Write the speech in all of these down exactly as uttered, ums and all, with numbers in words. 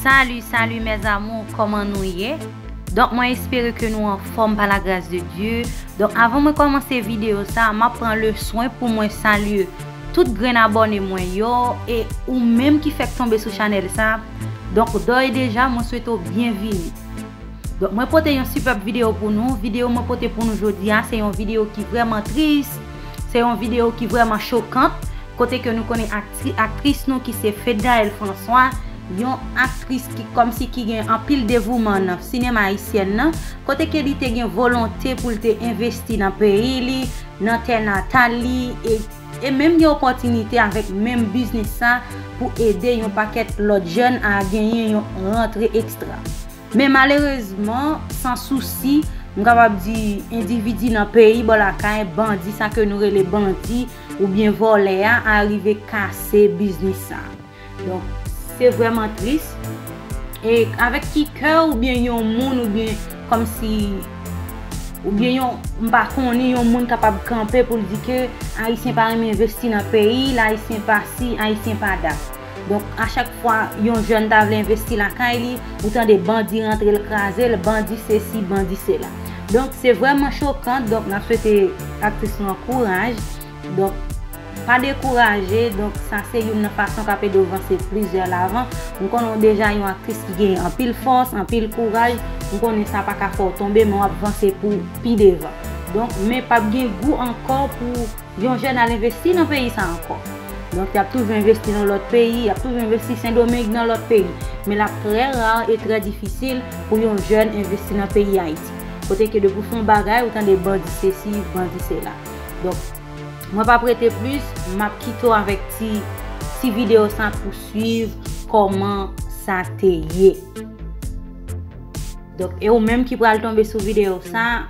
Salut, salut mes amours, kòman nou ye? Donk mwen espere ke nou anfòm pa la grâce de Dieu. Donk avan mwen kòmanse videyo sa, m ap pran le swen pou mwen salye tout grenn abòne mwen yo e ou menm ki fèk tonbe sou chanèl sa. Donk dòy deja, mwen swete w byenvini. Donk mwen pote yon sipèb videyo pou nou. Videyo mwen pote pou nou jodi a, se yon videyo ki vrèman tris, se yon videyo ki vrèman chokant, kote ke nou konnen aktri, aktris nou ki se Fednaelle François, yon aktris ki kòmsi ki gen anpil devouman nan sinema ayisyèn nan, kote ke li te gen volonte pou l te envesti nan peyi li, nan tè natal li, e, e menm gen opòtinite avèk menm biznis sa pou ede yon pakèt lòt jèn a genyen yon rantre ekstra. Men malerezman, san sousi, m kapab di endividi nan peyi bò lakay, bandi sa ke nou rele bandi oubyen vòlè a, a rive kase biznis sa. Donk, se vrèman tris. E avèk ki kè oubyen yon moun oubyen kòmsi oubyen yon, m pa konnen yon moun kapab kanpe pou l di ke Ayisyen pa renmen envesti nan peyi l, Ayisyen pa si, Ayisyen pa dat. Donk, a chak fwa yon jèn ta vle envesti lakay li, ou tande bandi rantre l kraze l, bandi sesi, bandi sela. Donk, se vrèman chokan. Donk, n ap swete aktris lan kouraj. Donk, pa dekouraje. Donk, sa se youn nan fason k ap ede w vanse plizyè lavan. M konnen w deja yon aktris ki gen anpil fòs, anpil kouraj. M konnen sa pa ka fè w tonbe, men w ap vanse pou pi devan. Donk, men p ap gen gou ankò pou yon jèn al envesti nan peyi sa ankò. Donk, y ap toujou envesti nan lòt peyi, y ap toujou envesti Sendomeng, nan lòt peyi. Men l ap trè ra e trè difisil pou yon jèn envesti nan peyi Ayiti. Kote ke depi w fè yon bagay, ou tande bandi sesi, bandi sela. Donk, mwen p ap rete plis, m ap kite w avèk ti, ti videyo sa pou swiv kòman sa te ye. Donk, e ou menm ki pral tonbe sou videyo sa,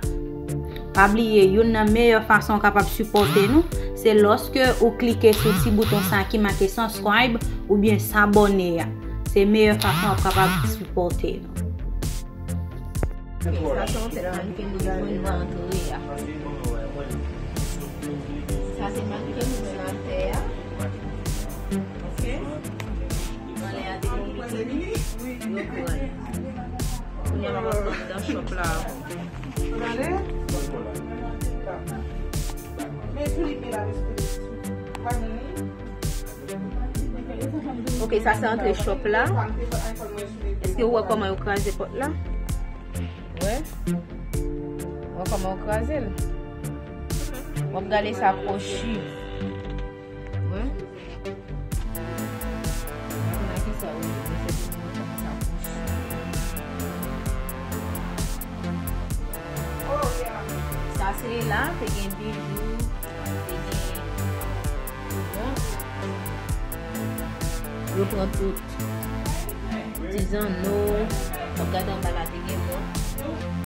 pa bliye, youn nan meyè fason w kapab sipòte nou, se lòske ou klike sou ti bouton sa ki make subscribe oubyen s'abonner a. Se meyè fason w ap kapab sipòte nou. Ok, sa se yon tèt mannken nou jwenn nan antre a. Sa se mannken nou jwenn atè a. Ok. Anlè a te gen pitit. Yo pran. Kounye a m ap antre anndan shop la ankò. Ok, sa se antre shop la. Èske ou wè kòman yo kraze pòt la? Wè. Wè kòman yo kraze l. W ap gade sa kwochi. Wè. Mwen konn a kisa ou ye, men se pou mwen kòman sa kwochi. Sa se la, te gen bijou, te gen Bon. Yo pran tout. Ti zanno. W ap gade anba la, te gen